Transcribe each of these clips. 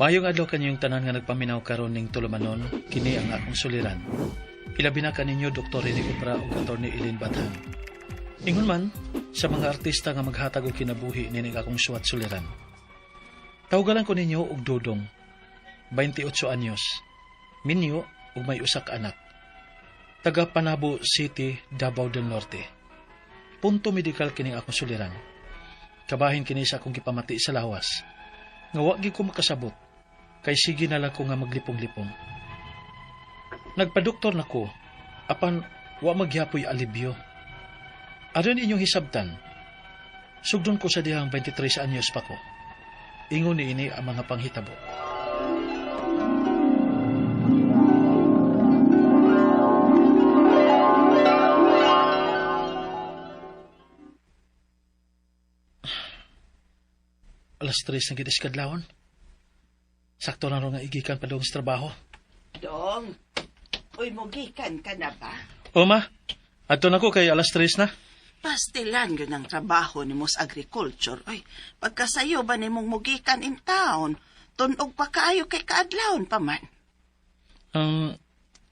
Maayong adlaw kanyong tanan nga nagpaminaw karon ning tulumanon, kini ang akong suliran. Ilabi na kaninyo Dr. Rene Cupra ug Atty. Eileen Bathan. Ingon man sa mga artista nga maghatag og kinabuhi nining akong suwat suliran. Tawgalan ko ninyo og Dodong, 28 anyos, minyo ug may usa ka anak. Taga Panabo City, Davao del Norte. Punto medikal kining akong suliran. Kabahin kini sa akong gipamati sa lawas. Nga wa gyud ko makasabot, kay sige na lang ko nga maglipong-lipong. Nagpadoktor na ko, apan wa magyapoy alibyo. Aron inyong hisabtan, sugdon ko sa dihang 23 anyos pa ko. Ingon ni ini ang mga panghitabo. Alas 3 ng gid kadlawon. Sakto na ro nga igikan pa dong sa trabaho. Dong, uy, mugikan ka na ba? O ma, adto na ko kay alas 3 na. Pastilan yun ang trabaho ni Mos Agriculture. Uy, pagkasayo ba ni mong mugikan in town? Tunog pa kaayo kay kaadlawon pa man.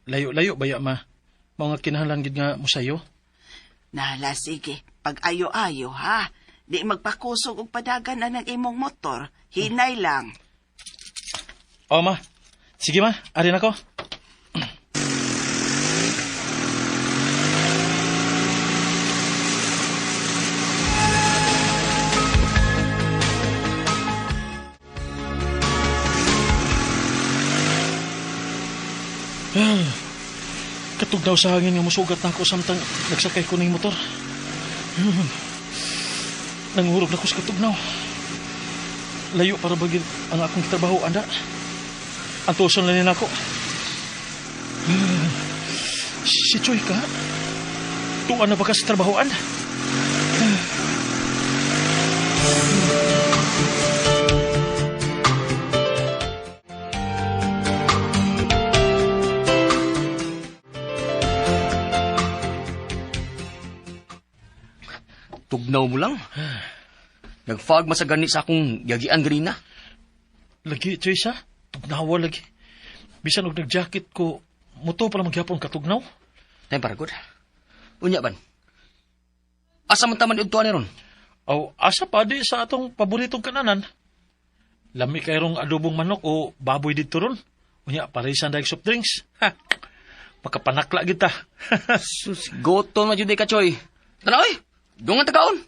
Layo-layo ba ya ma? Mao nga kinahanglan gid nga mosayo. Nala, sige. Pag ayo-ayo, ha? Di magpakusog og padagan na ng imong motor. Hinay lang. O ma, sige ma, ari na ko. Katugnaw sa hangin nga musugat na ako samtang nagsakay ko ning motor. Nanghurog na ko sa katugnaw. Layo para bagin ang akong trabaho, anda. Antuson lang nako. Si Choy ka? Tuan na ba ka sa trabahoan? Tugnaw mo lang. Nag-fog man sa gani sa akong yagian ganina. Lagi, Choy, sa? Tugnawa lagi. Bisan og nag-jacket ko, muto pala magyapon katugnaw. Time para good. Unya ban. Asa man taman udtuan ni ron? Aw, asa pa di sa atong paboritong kananan. Lami kayrong adobong manok o baboy dito ron. Unya, parisan dahil soft drinks. Ha, makapanakla kita. Sus, goton man jud ka, Choy. Tanaw oy. Dungan tagaon.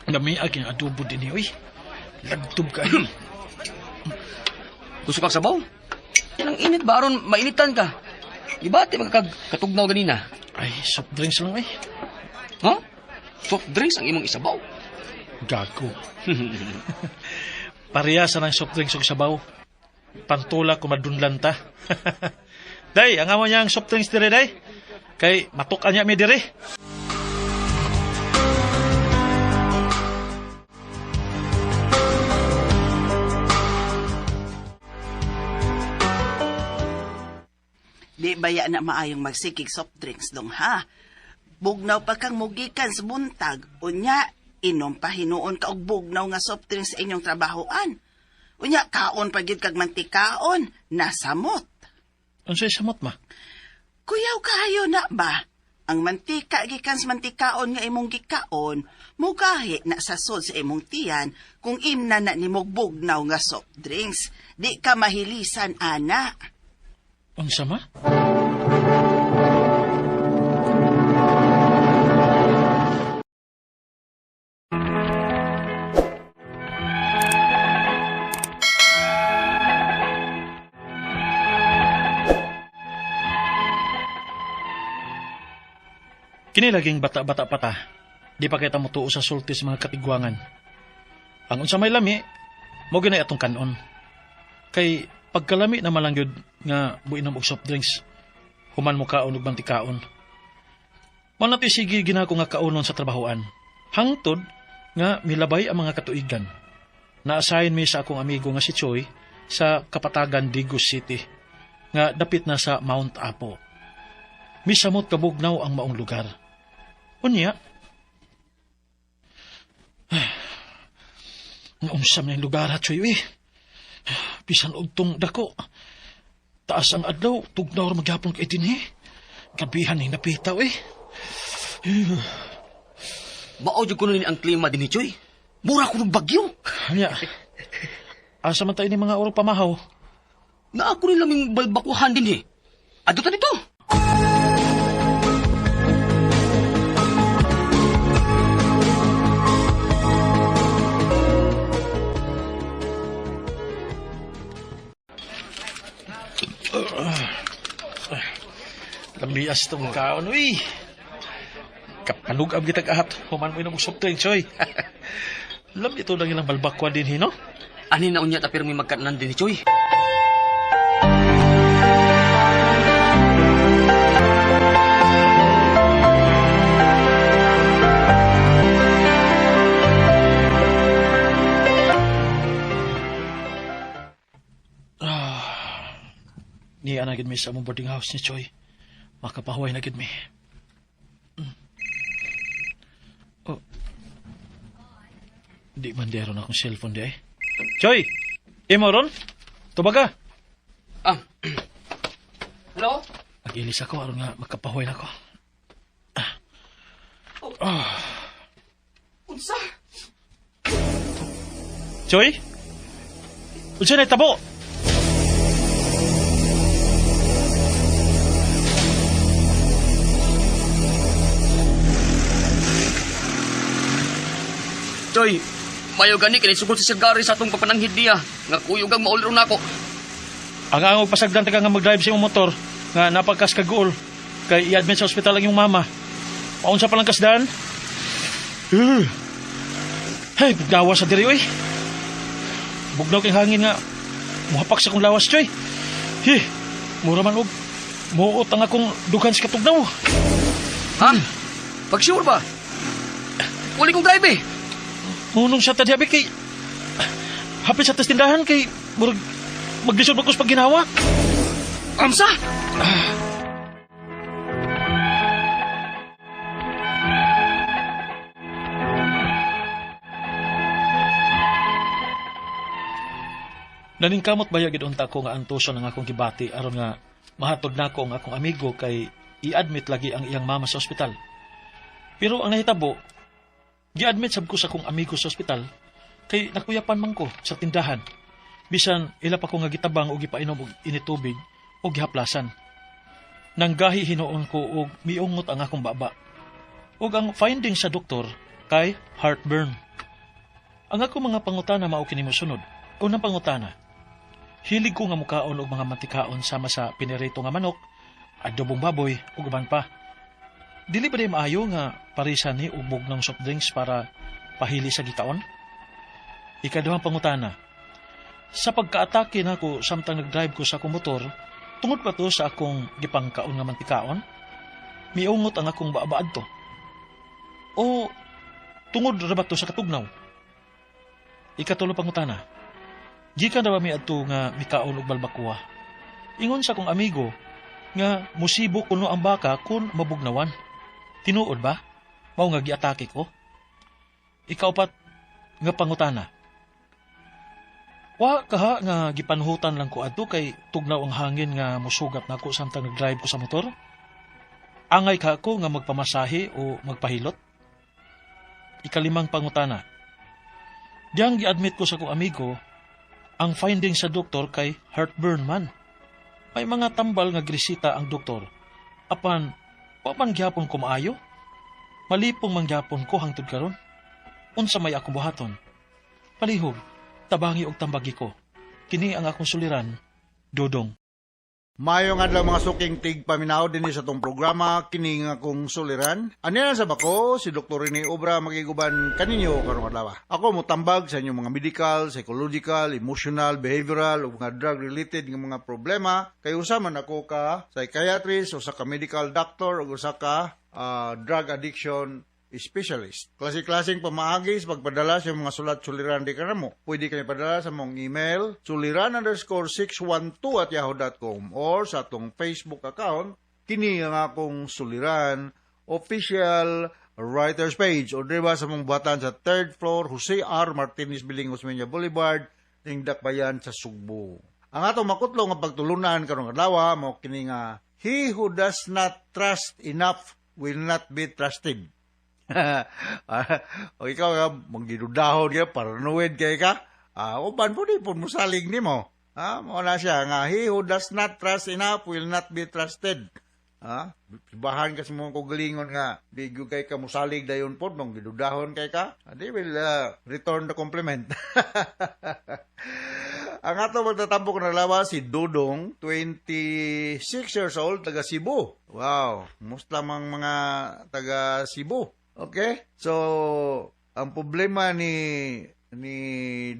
Lami ag adobo din oy. Lagtob ka. Gusto kag sabaw? Yan ang init ba aron mainitan ka? Ibati magkag katugnaw ganina. Ay, soft drinks lang ay. Ha? Soft drinks ang imong isabaw. Gago. Pareha sa ng soft drinks ug sabaw. Pantula kung madunlan ta. Day, ang amo niyang soft drinks dire day. Kay matuk-an niya mi dire. Di baya na maayong magsikig soft drinks dong, ha? Bugnaw pa kang mugikan sa buntag. Unya, inom pa hinuon ka og bugnaw nga soft drinks sa inyong trabahoan. Unya, kaon pa gyud kag mantikaon. Nasamot. Unsay samot ma? Kuyaw kaayo na ba? Ang mantika gikan sa mantikaon nga imong gikaon, mugahi na sa sod sa imong tiyan kung imna na nimog bugnaw nga soft drinks. Di ka mahilisan, ana. Unsa ma? Kini laging bata-bata pa ta. Di pa kita mutuo sa sulti sa mga katigwangan. Ang unsa may lami, mo ginay atong kanon. Kay pagkalami na malang yun nga buinom og soft drinks, human mo kaon og mantikaon. Mao na sige ginako nga kaonon sa trabahoan. Hangtod nga milabay ang mga katuigan. Na-assign mi sa akong amigo nga si Choi sa Kapatagan, Digos City, nga dapit na sa Mount Apo. Misamot kabugnaw ang maong lugar. Unya, nga unsam na yung lugar ha, Choy, eh. Bisan og tong dako. Taas ang adlaw, tugnaw ra magyapon kay dinhi. Gabihan ni napitaw eh. Mao jud kuno ni ang klima dinhi, Choy. Mura kuno bagyo. Anya, asa man tayo ni mga oro pamahaw? Naa ko ni laming balbakuhan dinhi. Adto ta dito. Lamias tong kaon, uy. Kapanugab kitag ahat. Human mo inom og soft drink, Choy. Lam ito lang ilang balbakwa din, hino? Ani na unya ta pirmi magkatnan dinhi, Choy. Niya na gid mi sa among boarding house ni Choy. Makapahuway na gid mi. Oh. Di man di aron akong cellphone di eh. Choy! Imo ron? Tubaga! Ah. Hello? Mag-ilis ako aron nga makapahuway na ko. Unsa? Choy? Unsa na tabo? Choy, mayo gani kini sugod si Sir Gary sa atong pagpananghid niya. Nga kuyog ang mauliro nako. Ang angog pasagdan taga nga mag-drive sa imong motor nga napagkas kaguol kay i-admit sa ospital ang imong mama. Paunsa pa lang kasdan? Hey, bugnawa sa diri oy. Bugnaw kay hangin nga muhapak sa akong lawas, Choy. Hi, mura man og muot ang akong dughan sa katugnaw. Ha? Pag sure ba? Uli kong drive eh. Ngunong siya tadyabi kay hapit sa tas tindahan kay murag maglisod ba ko sa pagginawa. Amsa! Naningkamot ba gid unta ko nga antuson ang akong gibati aron nga mahatod nako ang akong amigo kay i-admit lagi ang iyang mama sa ospital. Pero ang nahitabo, gi-admit sab ko sa akong amigo sa ospital kay nakuyapan man ko sa tindahan. Bisan ila pa ko nga gitabang og gipainom og initubig o gihaplasan. Nanggahi hinuon ko og miungot ang akong baba. Ug ang finding sa doktor kay heartburn. Ang akong mga pangutana mao kini mosunod. Unang pangutana, hilig ko nga mukaon og mga mantikaon sama sa pinirito nga manok, adobong baboy ug uban pa. Dili ba di maayo nga parisan ni og ng soft drinks para pahili sa gikaon? Ikaduhang pangutana, sa pagkaatake nako samtang nag-drive ko sa akong motor, tungod pa to sa akong gipangkaon nga mantikaon? Miungot ang akong baabaad to. O tungod ra ba to sa katugnaw? Ikatulo pangutana, gikan na ba mi adto nga mikaon og balbakuwa? Ingon sa akong amigo nga musibo kuno ang baka kun mabugnawan. Tinuod ba? Mao nga giatake ko? Ikaupat nga pangutana, wa kaha nga gipanhutan lang ko adto kay tugnaw ang hangin nga musugat nako samtang nag-drive ko sa motor? Angay ka ako nga magpamasahe o magpahilot? Ikalimang pangutana, diyang gi-admit ko sa akong amigo, ang finding sa doktor kay heartburn man. May mga tambal nga gresita ang doktor. Apan, wa man gyapon ko maayo. Malipong man gyapon ko hangtod karon. Unsa may akong buhaton? Palihog, tabangi og tambagi ko. Kini ang akong suliran, Dodong. Maayong adlaw mga suking tigpaminaw dinhi sa atong programa kini nga akong suliran. Aniya sa bako si Dr. Rene Obra magiguban kaninyo karong adlaw. Ako motambag sa inyong mga medical, psychological, emotional, behavioral ug mga drug related nga mga problema kay usa man ako ka psychiatrist, usa ka medical doctor ug usa ka drug addiction specialist. Klase-klaseng pamaagi sa pagpadala sa mga sulat suliran di kanamo. Pwede kami padala sa mong email suliran_612@yahoo.com or sa atong Facebook account Kini ang Akong Suliran official writers page o diba sa mong buhatan sa third floor, Jose R. Martinez Building, Osmeña Boulevard, ning Dakbayan sa Sugbo. Ang atong makutlo nga pagtulunan karong adlaw mao kini nga "He who does not trust enough will not be trusted." O ikaw nga manggidudahon ka, paranoid kay ka, uban po di po musalig nimo. Mao na siya nga "He who does not trust enough will not be trusted." Bahan ka sa mga kagalingon nga di gyud kay ka musalig dayon pod, mong gidudahon kay ka, they will return the compliment. Ang ato magtatambok na lawa si Dudong, 26 years old, taga Cebu. Wow, musta mang mga taga Cebu. Okay? So, ang problema ni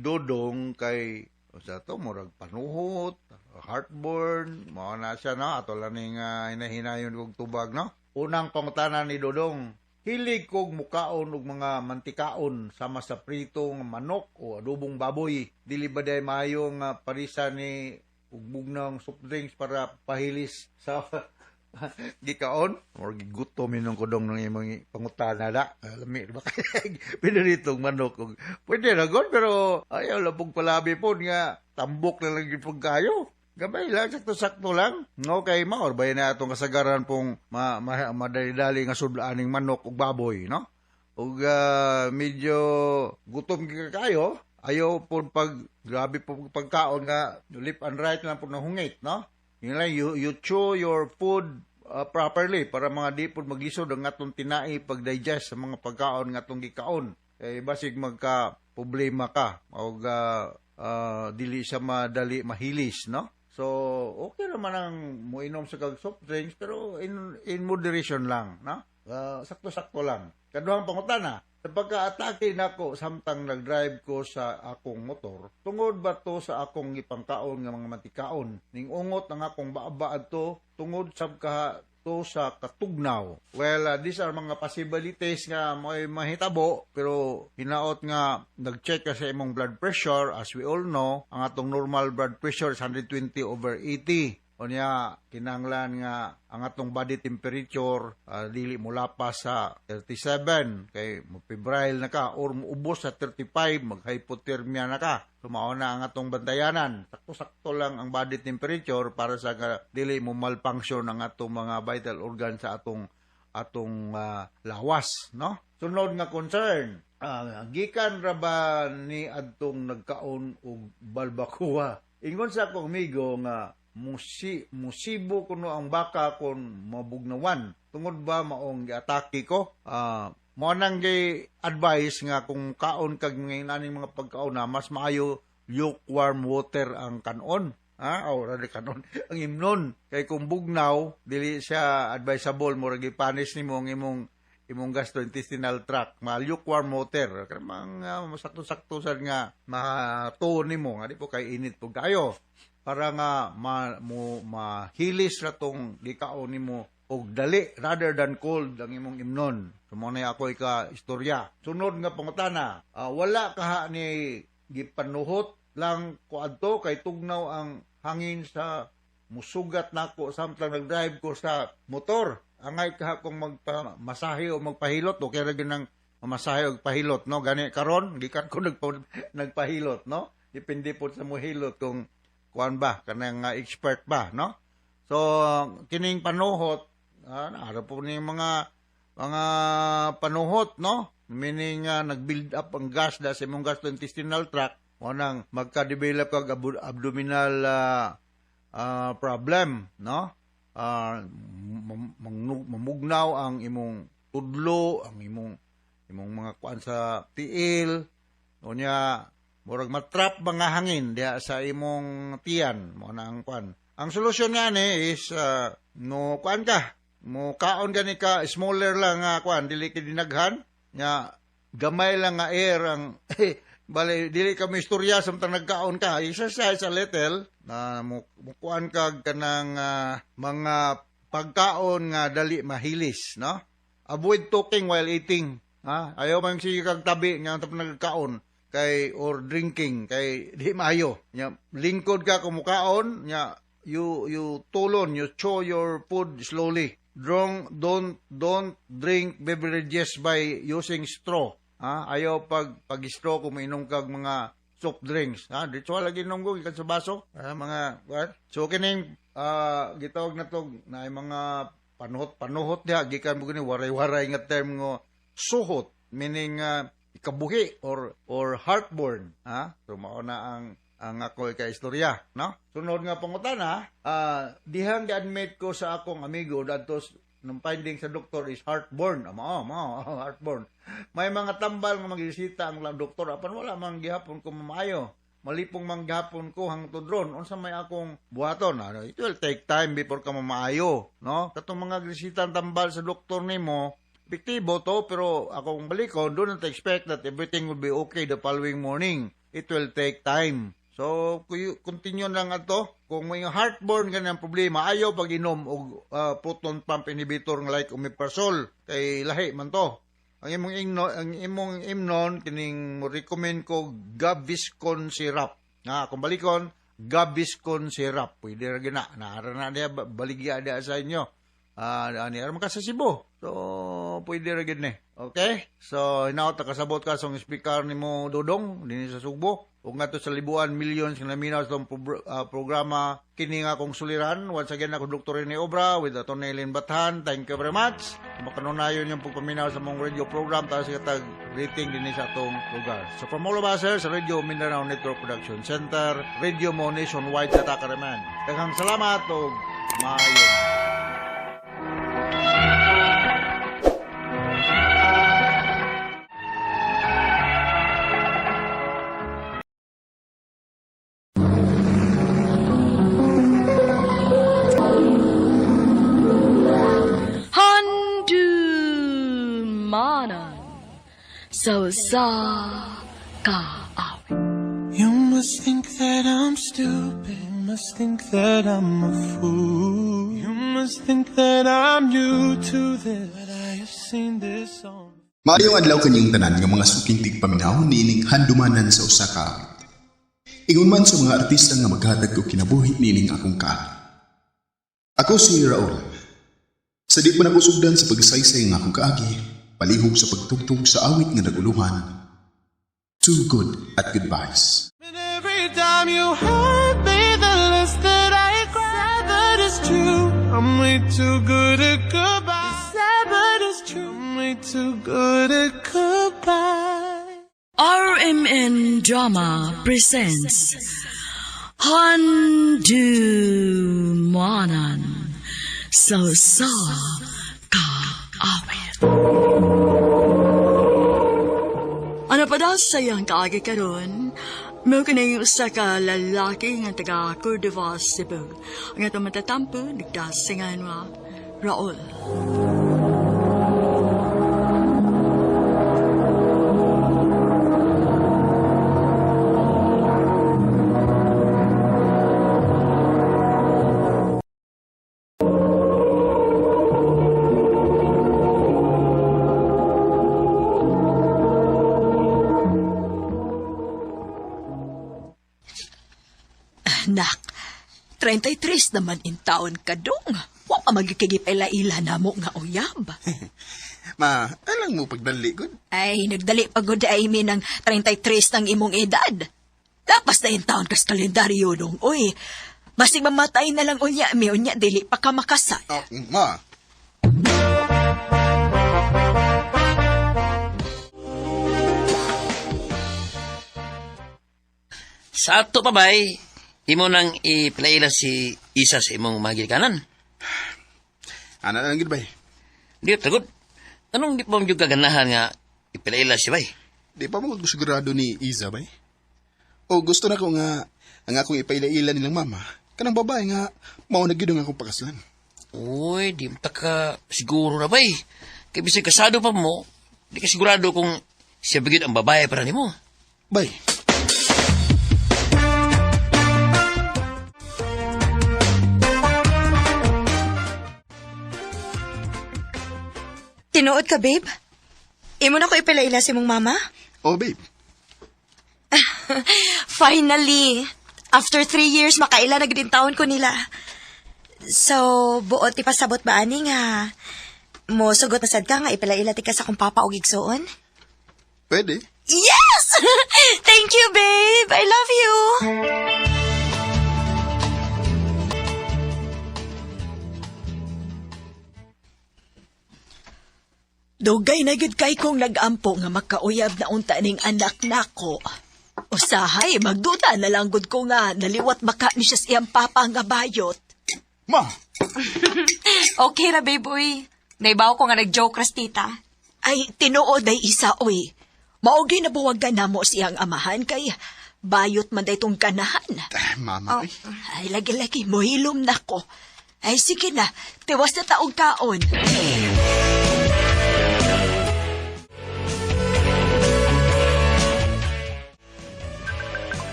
Dudong kay sa to murag panuhot, heartburn, mao na siya, no? Ato lang ning hinahinayon og tubag, no? Unang pangutana ni Dodong: "Hilig kog mukaon og mga mantikaon sama sa pritong manok o adobong baboy. Dili ba day maayo nga parisa ni ug bugnaw soft drinks para pahilis sa gikaon?" Or gigutom inong kudong ng imong pangutana da. Lami ba kay piniritong manok og pwede ra god, pero ayaw labog palabi pod nga tambok na lang gyud kayo. Gamay lang, sakto-sakto lang. Okay, mao ba na atong kasagaran pong madali-dali nga sudlaaning manok ug baboy, no? Ug medyo gutom ka kayo, ayaw po pag grabe po pagkaon nga left and right lang po nahungit, no? Yun lang, you chew your food properly para mga di po maglisod ang atong tinai pag-digest sa mga pagkaon nga atong gikaon. Eh, basig magka problema ka o dili siya madali mahilis, no? So, okay naman ang muinom sa kag soft drinks pero in moderation lang, no? Sakto-sakto lang. Kaduhang pangutana: "Sa pagka-atake nako samtang nag-drive ko sa akong motor, tungod ba to sa akong gipangkaon nga mga mantikaon? Ning ungot ang akong baaba adto, tungod sab ka to sa katugnaw?" Well, these are mga possibilities nga may mahitabo, pero hinaot nga nag-check ka sa imong blood pressure. As we all know, ang atong normal blood pressure is 120 over 80. Unya, kinahanglan nga ang atong body temperature dili mo lapas sa 37 kay mo febrile na ka or muubos sa 35, mag-hypothermia na ka. So mao na ang atong bantayanan. Sakto-sakto lang ang body temperature para sa dili mo malfunction ang atong mga vital organ sa atong atong lawas, no? Sunod nga concern, gikan ra ba ni adtong nagkaon og balbacoa? Ingon sa akong amigo nga musibo kuno ang baka kon mabugnawan. Tungod ba maong giatake ko?" Mo nang gi advice nga kung kaon kag ngayon aning mga pagkaon na mas maayo lukewarm water ang kanon. Ha? O, rather kanon. Ang imnon. Kay kung bugnaw, dili siya advisable, murag gipanis nimo ang imong imong gastrointestinal tract. Ma lukewarm water. Kaya mga sakto-sakto sad nga matuon nimo nga di po kay init po kayo para nga mo mahilis ra tong gikaon nimo og dali rather than cold ang imong imnon. So mo na ako ika istorya. Sunod nga pangutana, wala kaha ni, gipanuhot lang ko adto kay tugnaw ang hangin sa musugat nako samtang nag-drive ko sa motor. Angay kaha kong magpamasahe o magpahilot? Okay ra gyud nang mamasahe og pahilot, no? Gani karon gikan ko nagpahilot, no? Depende po sa mohilot kung kuan ba kanang expert ba, no? So kining panuhot, naara po ning mga panuhot, no? Meaning nag-build up ang gas da sa imong gastrointestinal tract mo nang magka-develop kag abdominal problem, no? Mamugnaw ang imong tudlo, ang imong imong mga kuan sa tiil. Unya murag matrap mga hangin diha sa imong tiyan. Mo na ang kuan. Ang solusyon nga ni is no kuan ka mo kaon gani ka smaller lang nga kuan, dili kay dinaghan nya, gamay lang nga air ang bale dili ka mo istorya samtang nagkaon ka. Exercise a little na mo mukuan kag kanang mga pagkaon nga dali mahilis, no? Avoid talking while eating, ha? Ayaw man sige kag tabi nga tapos nagkaon kay or drinking kay di maayo nya. Lingkod ka kumukaon nya. You tulon, you chew your food slowly. Don't drink beverages by using straw. Ha? Ayaw pag straw kung mainom kag mga soft drinks. Ha? Diretso lagi inom ko gikan sa baso. Ha? Mga what? So kining gitawag na to na mga panuhot-panuhot diha gikan mo gani waray-waray nga term nga suhot, meaning ikabuhi or heartburn, ha? So mao na ang ako ka istorya, no? Sunod nga pangutana, dihang gi-admit ko sa akong amigo dadto nung finding sa doktor is heartburn. Mao mao heartburn. May mga tambal nga magisita ang doktor apan wala man gihapon ko maayo. Malipong man gihapon ko hangtod ron, unsa may akong buhaton? Ano, it will take time before ka mamaayo, no? Katong mga gisita tambal sa doktor nimo, epektibo to, pero akong balikon, do not expect that everything will be okay the following morning. It will take time. So, continue lang ato. Kung may heartburn ganyan problema, ayaw pag-inom og proton pump inhibitor nga like omeprazole kay lahi man to. Ang imong imnon kining mo recommend ko Gaviscon syrup. Nga kung balikon Gaviscon syrup, pwede ra gina. Naara na diya baligya diya sa inyo. Ani ara man ka sa Cebu. So pwede ra gid ni. Okay? So hinaot kasabot ka sa speaker nimo Dodong dinhi sa Sugbo. Ug ngadto sa Libuan, millions nga naminaw sa itong programa kini nga akong suliran. Once again, ako Dr. Rene Obra with Atty. Ellen Bathan. Thank you very much. Kung makanunayon yung pagpaminaw sa mong radio program, taas sa tag rating din sa atong lugar. So from all of us here sa Radio Mindanao Network Production Center, Radio Mo Nationwide sa Takaraman. Daghang salamat ug maayo. Handumanan sa usa ka awit. You must think that I'm stupid. You must think that I'm a fool. You must think that I'm new to this. But I have seen this song. Maayong adlaw kanyang tanan nga mga suking tigpaminaw niining handumanan sa usa ka awit. Ingon man sa mga artista nga maghatag og kinabuhi niining akong kaawit. Ako si Raul. Sa di pa nagusugdan sa pagsaysay ng akong kaagi, palihog sa pagtugtog sa awit nga naguluhan, Too Good at Goodbyes. And every time you hurt me, the less that I cry. Sad but it's true. I'm way too good at goodbye. Sad but it's true. I'm way too good at goodbye. RMN Drama presents Handumanan sa usa ka awit. Ano pa daw sa iyang kaagi karon? Mao kini usa ka lalaki nga taga Cordova, Cebu. Ang atong matatampo nagdasingan nga Raul. Nak, 33 naman in taon ka dong. Wa pa magkikigip-ila na mo nga uyab. Ma, alang mo pagdali gud. Ay, nagdali pa gud ay mi ng 33 ng imong edad. Lapas na in taon kas kalendaryo dong, oy. Basig mamatay na lang unya mi, unya dili pa ka makasal. Oh, ma. Sa ato pa bay, imo nang iplaila si Isa sa imong mga gikanan. Ana lang gud bay. Di tagod. Anong di pa mo kaganahan nga iplaila si bay? Di pa mo ko sigurado ni Iza bay. O gusto na ko nga ang akong ipaila-ila nilang mama kanang babae nga mao na gyud ang akong pakaslan. Uy, di mo ta ka siguro na bay. Kay bisag kasado pa mo, di ka sigurado kung siya ba gyud ang babae para nimo. Bay. Tinuod ka, babe? Imo na ko ipalaila si mong mama? Oh babe. Finally! After 3 years, makaila na gid taon ko nila. So, buot ipasabot ba ani nga mo sugot na sad ka nga ipalaila ti ka sa akong papa og igsuon? Pwede. Yes! Thank you, babe. I love you. Dugay na gyud kay kong nagampo nga makauyab na unta ning anak nako. Usahay, magduda na lang gud ko nga naliwat maka ni siya sa iyang papa nga bayot. Ma! Okay ra, babe, uy. Naibaw ko nga nag-joke ras, tita. Ay, tinuod ay isa, oy. Maogi na buwagan namo siyang amahan kay bayot man day tong ganahan. Ah, mama, ay. Ay, lagi-lagi, mohilom na ko. Ay, sige na, tiwas na taong kaon.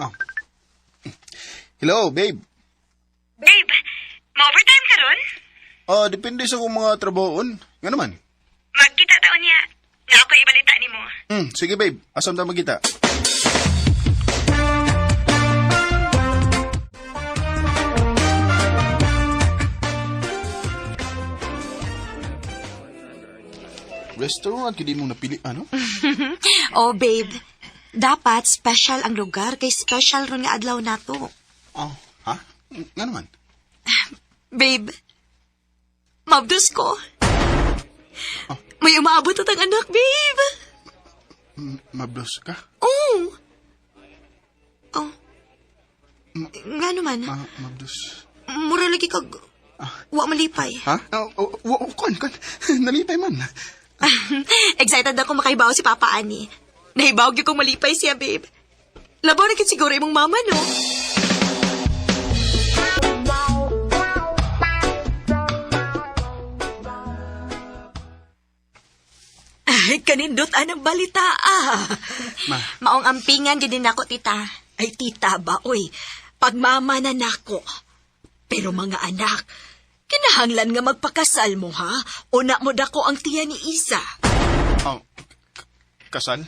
Oh. Hello, babe. Babe, ma-overtime ka ron? Ah, depende sa kong mga trabahoon. Nga naman. Magkita taon niya. Nga ako ibalita ni mo. Sige, babe. Asam ta magkita. Restaurant kidi mong napili ano? Oh, babe. Dapat special ang lugar kay special ron nga adlaw nato. Oh, ha? Nga naman. Babe, mabdus ko. May umaabot at ang anak, babe. Mablos ka? Oh. Oh. Nga naman. Mablos. Mura lagi kag... Wa malipay. Ha? Oh, oh, oh, kon, kon. Nalipay man. Excited ako makaibaw si Papa Ani. Nahibaw gyud kong malipay siya, babe. Labaw na gid siguro imong mama, no? Ay, kanindot anang balita, ah. Ma, Maong ampingan gid din ako, tita. Ay, tita ba, oy, pagmama na nako. Pero mga anak, kinahanglan nga magpakasal mo, ha? Una mo dako ang tiya ni Isa. oh, kasal?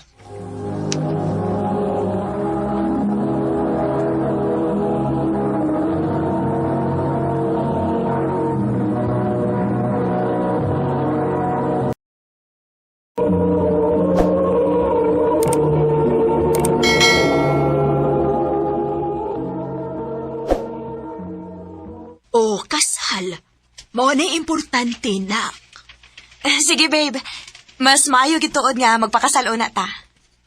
O, kasal. Mao na importante na. Sige, babe. Mas maayo gituod nga magpakasal una ta.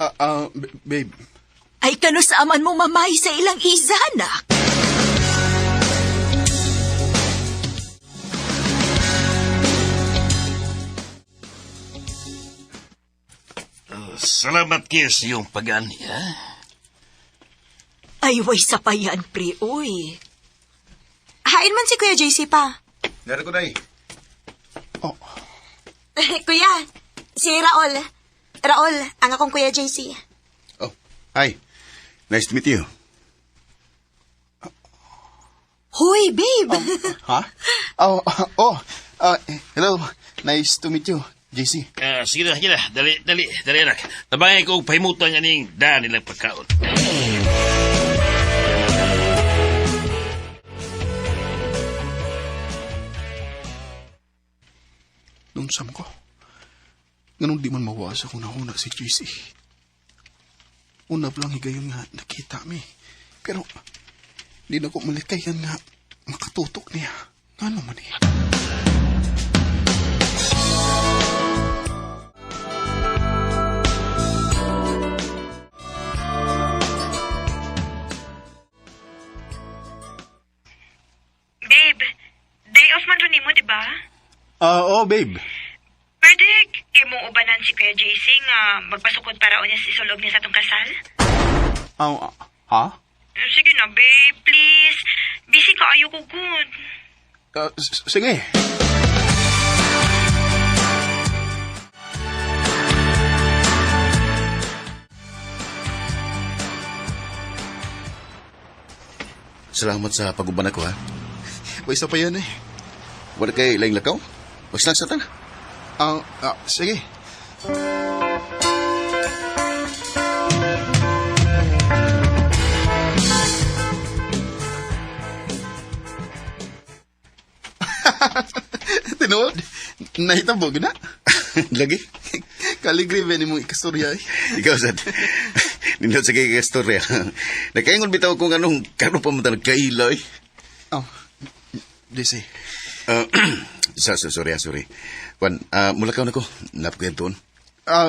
Ah, ah, babe. Ay, kano sa aman mo mamay sa ilang isa, nak. Salamat kayo sa iyong pag-ani, ha? Ay, way sa payan, pre, uy. Hain man si Kuya JC pa. Dari ko, day. Oh, Kuya, si Raol. Raol, ang akong Kuya JC. oh. Hi. Nice to meet you. Hoy, babe! Ha? Oh, oh. Ah, hello. Nice to meet you, JC. Ah, sige na, sige na. Dali, dali, dali, anak. Tabangay ko og pahimutan nga ning daan nilang pagkaon. Nunsam ko. Ganun di man mawa sa kung nahuna si JC. Una pa lang higayon nga nakita mi. Pero, di na ko malikayan nga makatutok niya. Ngano man niya? Babe, day off man ron nimo, di ba? Ah, oh, babe. Pwede imong ubanan si Kuya JC nga magpasukod para unya sa isulob niya sa atong kasal? Ah, ha? Sige na, babe, please. Busy ka ayo ko good. Ah, sige. Salamat sa pag-uban ako, ha? May isa pa yan eh. Wala kay laing lakaw? Magslag sa tan. Ah, ah, sige. Tinuod, nahitabo gina. Lagi? Kaligri ba ni mong ikastorya eh. Ikaw, sad. Nindot sa kay kastorya. Nakaingon bitaw kung anong kano pa man ta nagkaila eh. Oh, JC. Sorry, sorry. Kwan, mulakaw na ko. Napakayantuon.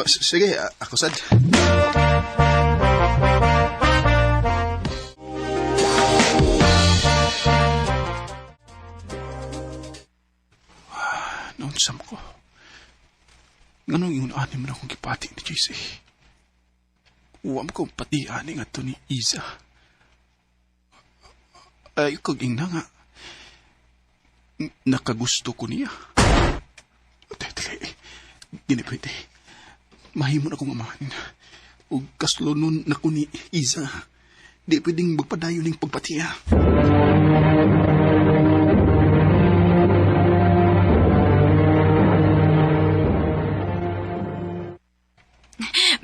Sige, ako sad. Naunsam ko. Nganong ingon ani man akong gipati ni JC. Uwa mo kong pati ani nga to ni Iza. Ay, kag ingna nga. Nakagusto ko niya. Dili. Dili pwede. Mahimo na kong amahan. O kaslonon na ko ni Iza. Di pwedeng magpadayon ning pagpatiya.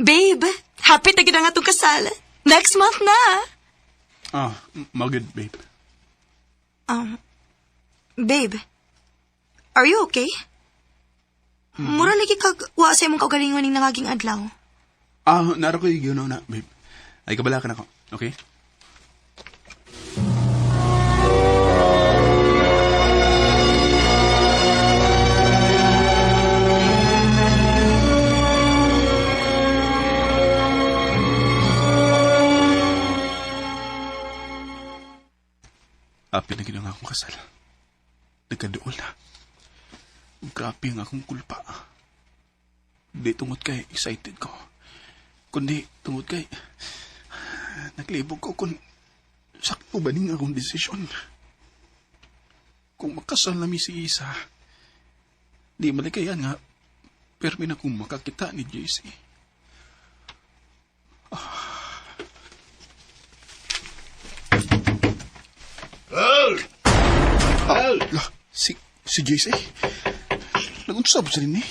Babe, happy na gid ang atong kasal. Next month na. Magod, babe. Babe, are you okay? Mura lagi kag wa sa imong kaugalingon ning nangaging adlaw. Naro ko yung na, babe. Ay, kabala ka na ko. Okay? Api na ginawa akong kasal. Nagkaduol na. Grabe ang akong kulpa. Di tungod kay excited ko. Kundi tungod kay naglibog ko kung sakto ba ning akong desisyon. Kung makasal na mi si Isa, di malikayan nga permi na kong makakita ni JC. La, si JC? Nagunsab sa rin eh.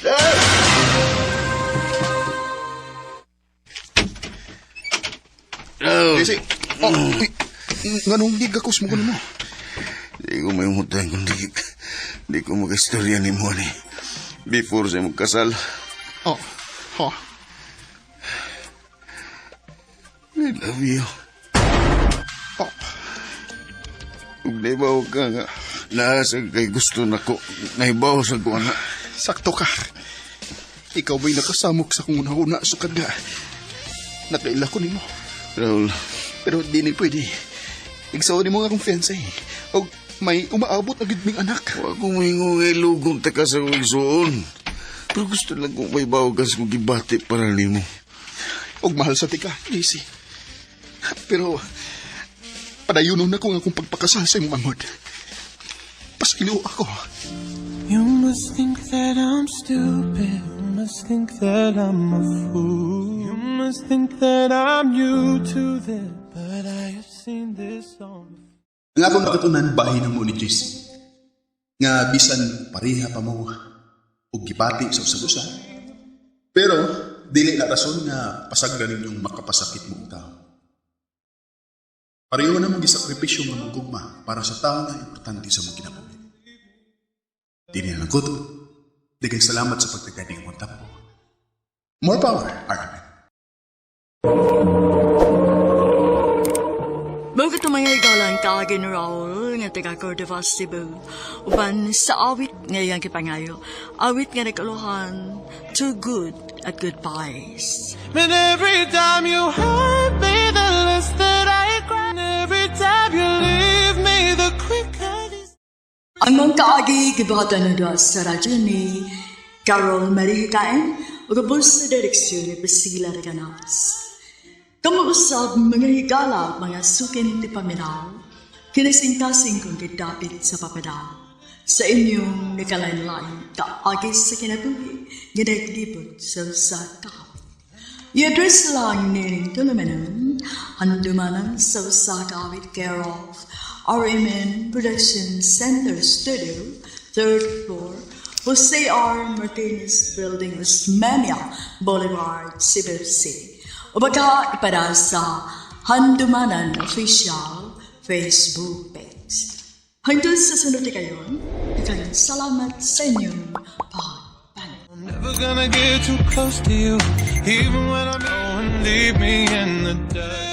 JC, oh, uy, nganong gigakos mo ko nimo? Di ko may umutang kung di ko makastorya ni mo ni. Before sa imong kasal. Oh, ha? I love you. Oh. Ug naibaw ka nga. Naasa kay gusto nako. Naibaw sa ko na. Sakto ka. Ikaw ba'y nakasamok sa kong una-una sukad nga? Nakaila ko nimo. Raul, Pero di ni pwede. Igsaw ni mo nga akong fiancé. Og may umaabot na gid ming anak. wa ko moingon nga ilugong ta ka sa igsuon. Pero gusto lang kong may ka sa kong gibati para nimo. Og mahal sa tika, JC. Pero padayunon na ko nga akong pagpakasal sa imong manghod. Pasaylo ako. You must think that I'm stupid. You must think that I'm a fool. You must think that I'm new to this. But I have seen this song before. Nga akong nakatunan bahin mo ni JC. Nga bisan pareha pa mo og gibati sa usag-usa. Pero dili na rason nga pasagdan ninyong makapasakit mo ang tao. Pareho na mong gisakripisyo nga magugma para sa tao nga importante sa mong kinabuhi. Dili na lang ko to. Daghang salamat sa pagtagadi ng tampo. More power, RMN. Mao kato mga higalang kaagi ni Raul nga taga Cordova, Cebu. Uban sa awit nga iyang gipangayo. Awit nga nagkaluhan, Too Good at Goodbyes. And every time you hurt me, the less that I cry. And every time you leave me, the quicker this. Ang mong kaagi gibuhatan na sa radyo ni Carol Marie Hikain ug ubos sa direksyon ni Priscilla Reganas. Kamuusab mga higala mga sukin ti paminaw, kinasingkasing kong gidapit sa papadao. Sa inyong nakalain-lain kaagi sa kinabuhi, nga naglibot sa usa ka awit. I-address lang nining tulumanon, handumanan sa usa ka awit care of RMN Production Center Studio, 3rd floor, Jose R. Martinez Building, Osmeña Boulevard, Cebu City. O baka ipada sa Handumanan Official Facebook page. Hangtod sa sunod kayon, daghang salamat sa inyong pagpaminaw. Never gonna get too close to you, even when I'm going, leave me in the dust.